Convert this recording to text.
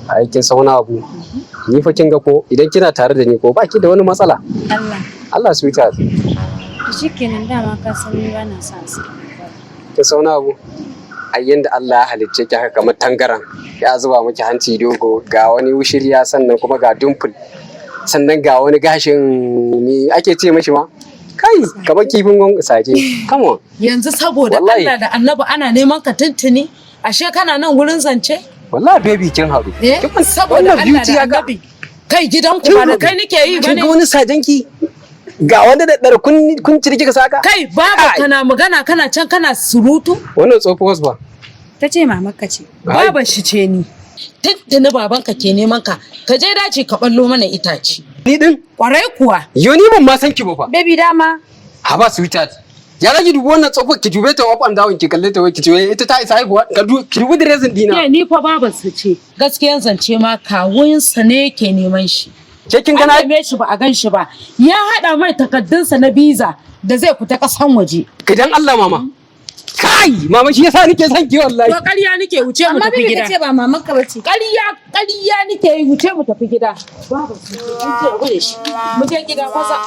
Ai kin san wani abu? Ni fa kin ga ko idan kina tare da ni ko ba ki da wani matsala. Allah. Allah, sweetheart. To shikenan, dama ka san ni ba na son su. Kin san wani abu? Ai yanda Allah ya halicce ki haka kamar tangaran, ya zuba miki hanci dogo, ga wani wushirya, sannan kuma ga dimple, sannan ga wani gashin, me ake ce mashi ma? Kai, kamar kifin gon saje. Come on. Yanzu saboda Wallahi. Allah da Annabi, ana neman ka tuntuni, ashe kana nan wurin zance? Wallahi baby, kin haɗu. Eh, Kin saboda wannan Allah beauty da haka. Annabi. Kai, gidanku ba da kai nake yi Kin bane. ga wani sajenki? Ga wani da ɗar kun cire kika saka? Kai, baba Kai. kana magana kana can kana surutu. Wannan tsofuwar ba. Ta ce mamarka ce. Ai. Baban shi ce ni. Tuntuni babanka ke neman ka. Ka je daji ka ballo mana itace. Ni din? Kwarai kuwa. Yo, ni ban ma san ki ba fa. Baby, dama. Haba sweetheart. Ya rage, dubi wannan tsofuwar, ki dube ta up and down, ki kalle ta, wai ki ce wai ita ta isa haihuwa? Ki dubi dressing dina. Ke, ni fa baban su ce. Gaskiyan zance ma kawunsa ne yake neman shi. Ke, kin An gana neme shi ba a gan shi ba. Ya haɗa mai takardunsa na biza da zai fita ƙasan waje. Idan Allah, mama. Kai, mama, shi yasa nake son ki wallahi. To ƙarya nake, wuce mu Amma tafi baby, gida. ka ce ba mamarka ba ce. Ƙarya, ƙarya nake yi, wuce mu tafi gida. Babu su, mun ce rabu da shi. Mu je gida kwasa.